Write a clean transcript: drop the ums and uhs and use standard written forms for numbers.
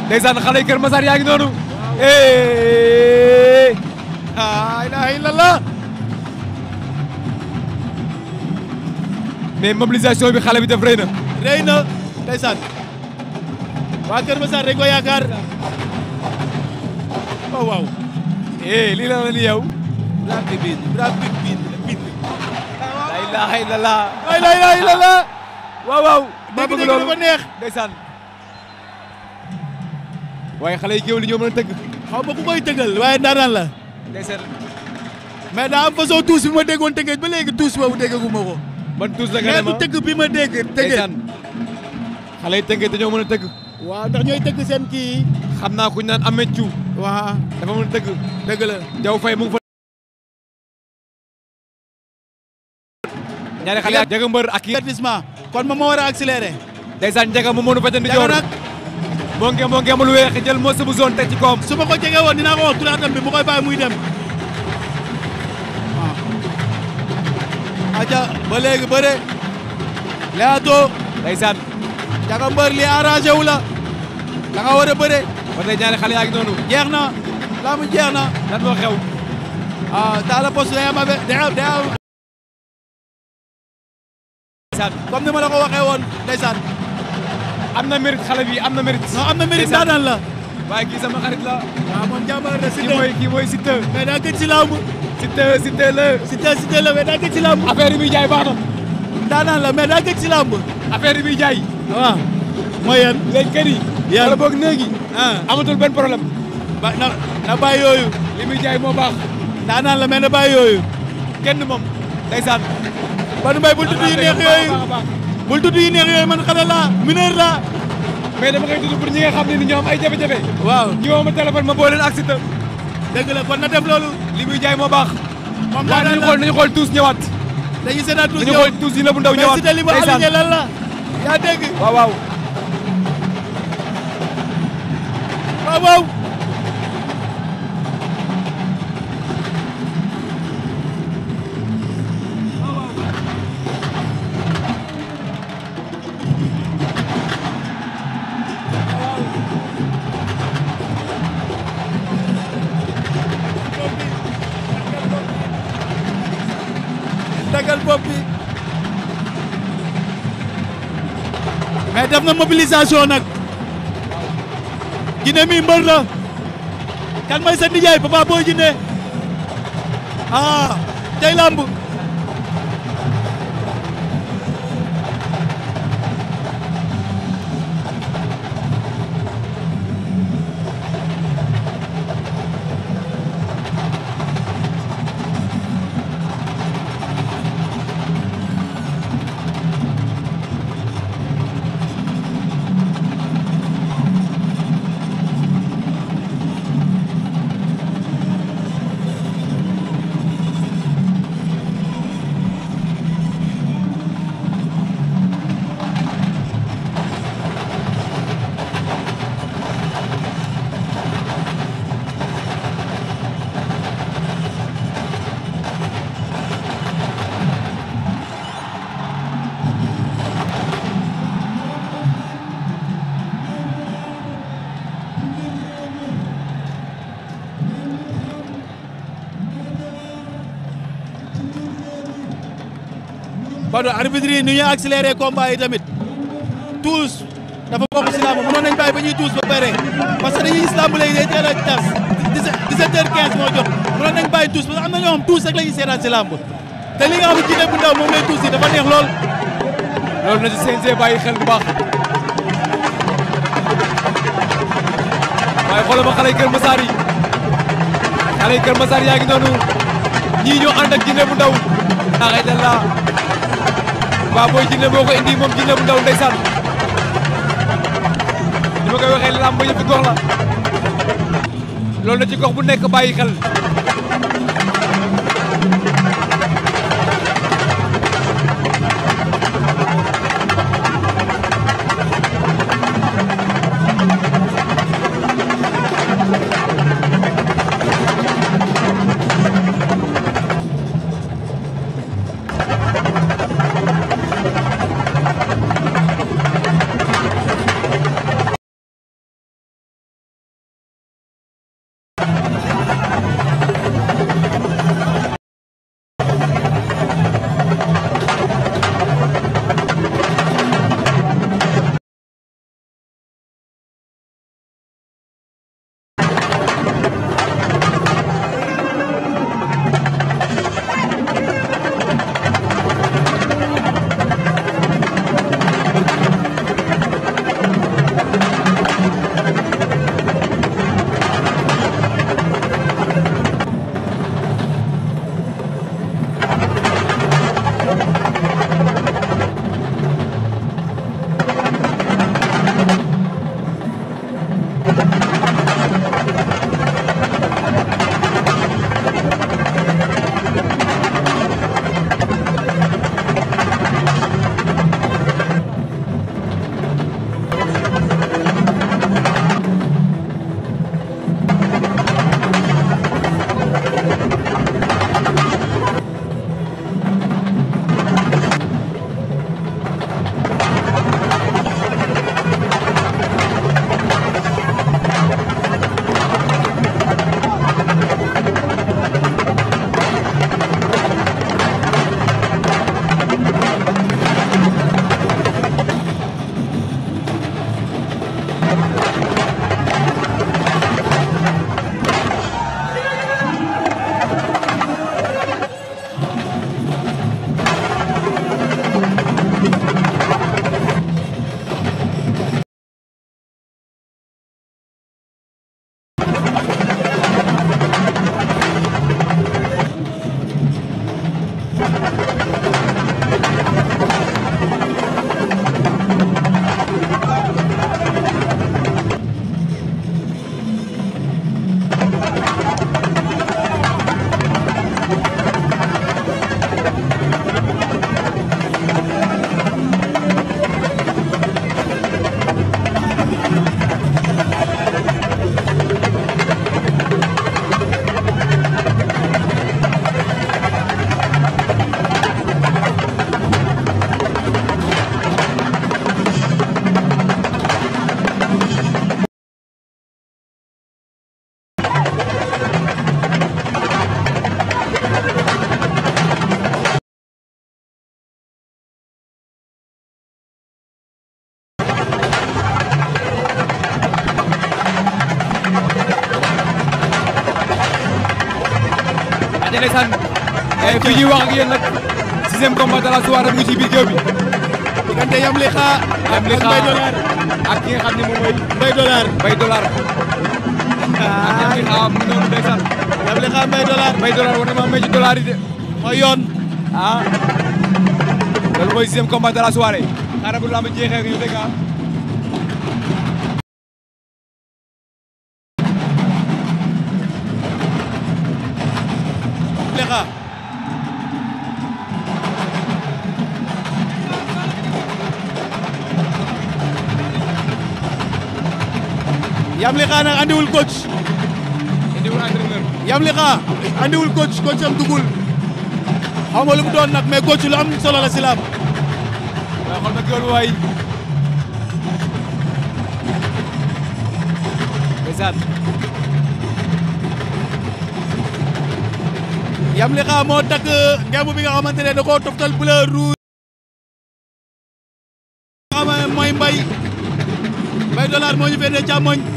ndeysaan xale yi Kër Masar yaa ngi noonu. laa ilaaha illallah. mais mobilisation bi xale bi def rëy na. rëy na ndeysaan. waa Kër Masar dañ ko yaakaar. oh waaw. lii la ni yow. rapide bi. laa ilaaha illallah. laa ilaaha illallah. waaw waaw. maa bëgg loolu dafa neex. ndeysaan. waaye xale yi géew li ñoo mën a tëgg. xaw ma ku koy tëggal waaye ndaanaan la. ndeysaan. mais daa am façon tuus bi ma déggoon tëggeej ba léegi tuus boobu déggaguma ko. ban tuus la nga ne ma mais bu tëgg bi ma dégg tëggeej. xale yi tëggeej dañoo mën a tëgg. waaw ndax ñooy tëgg seen kii. xam naa ku ñu naan Ameth Thiou. waaw dafa mën a tëgg. dëgg la. Jaw Faye mu ngi fa. ñaari xale yaa Njaga Mbër ak kii. avertissement kon moom moo war a accéléré. ndeysaan Njaga moom moo nu fete ndi joor. nag moo ngeem lu weex jël moo sëbu zone teg ci koom. su ma ko jege woon dinaa ko wax turaatam bi mu koy bàyyi muy dem. waaw. aja ba léegi bëre. Leewtoo. ndeysaan. Njaga Mbër li arrangé wu la. da nga war a bëre. ba tey ñaari xale yaa ngi noonu. jeex na. laa mu jeex na. lan moo xew. dans la poste day am ndeysaan. comme ni ma la ko waxee woon ndeysaan. am na mérite xale bi am na mérite. non am na mérite daanaan la. waaye kii sama xarit la. waaw moom jàmbaar la kii mooy Siteu. mais daa gëj ci làmb. Siteu la mais daa gëj ci làmb. affaire yi muy jaay baax na. daanaan la mais daa gëj ci làmb. affaire yi muy jaay. waaw. mooy yan. léegi kër yi. yan wala boog néegi. amatul benn problème. na bàyyi yooyu. li muy jaay moo baax. daanaan la mais na bàyyi yooyu. kenn moom. ndeysaan. Badou Mbaye bul tudd yu neex yooyu. bul tudd yu neex yooyu man xale laa mineur laa. mais dama koy tudd pour ñi nga xam ne ni ñoom ay jafe-jafe. waaw ñi woo ma téléphone ma boole leen ak Siteu. dëgg la kon na def loolu. li muy jaay moo baax. moom laa daan nañu xool Touss ñëwaat. dañuy seetaan Touss ñëw dañu xool Touss yi la bu ndaw ñëwaat. mais Siteu li mu aligné lan la. yaa dégg. waaw waaw. waaw waaw. dagal bopp bi mais def na mobilisation nag. Djinée mi mbër la. kan mooy sa nijaay Papa Boy Djinée. tey lamb. Badou arbitre yi ni ñuy accéléré combat yi tamit Touss dafa bokk si lamb mënoon nañ bàyyi ba ñuy Touss ba pare parce que dañuy gis lamb léegi day teel a tas 17h15 moo jot mënoon nañ bàyyi Touss parce que am na ñoo xam Touss rek la ñuy seetaan si lamb te li nga xam ne Djinée bu ndaw moom lay Touss yi dafa neex lool. loolu na ci CNG bàyyi xel bu baax. waaye xoolal ma xale yi Kër Masar yi xale yi Kër Masar yaa ngi noonu ñii ñoo ànd ak Djinée bu ndaw. axay dalla Papa Boy Djinée boo ko indi moom Djinée bu ndaw ndeysaan ni ma koy waxee làmb yëpp gox la loolu na ci gox bu nekk bàyyi xel. ndeysaan fi ñuy wax ak yéen nag 6e combat de la soirée mu ngi ci biir géew bi diggante Yamlixa ak Mbaye Dollar ak ki nga xam ne moom mooy Mbaye Dollar ak Yamlixa mu ngi noonu ndeysaan Yamlixa Mbaye Dollar war na maa may ci dollar yi de mooy yoon loolu mooy 6e combat de la soirée xaaral bu lamb jeexee ñu dégg Yamlixa nag andiwul coach. andiwul entraîneur. Yamlixa andiwul coach am dugul. xaw ma lu mu doon nag mais coach lu am solo la si laam. waaw xool ma gël waay. ndeysaan. Yamlixa moo takk ngemb bi nga xamante ne da koo toftal bleu rouge. nga xam ne mooy Mbaye Dollar moo ñu féetee càmmoñ.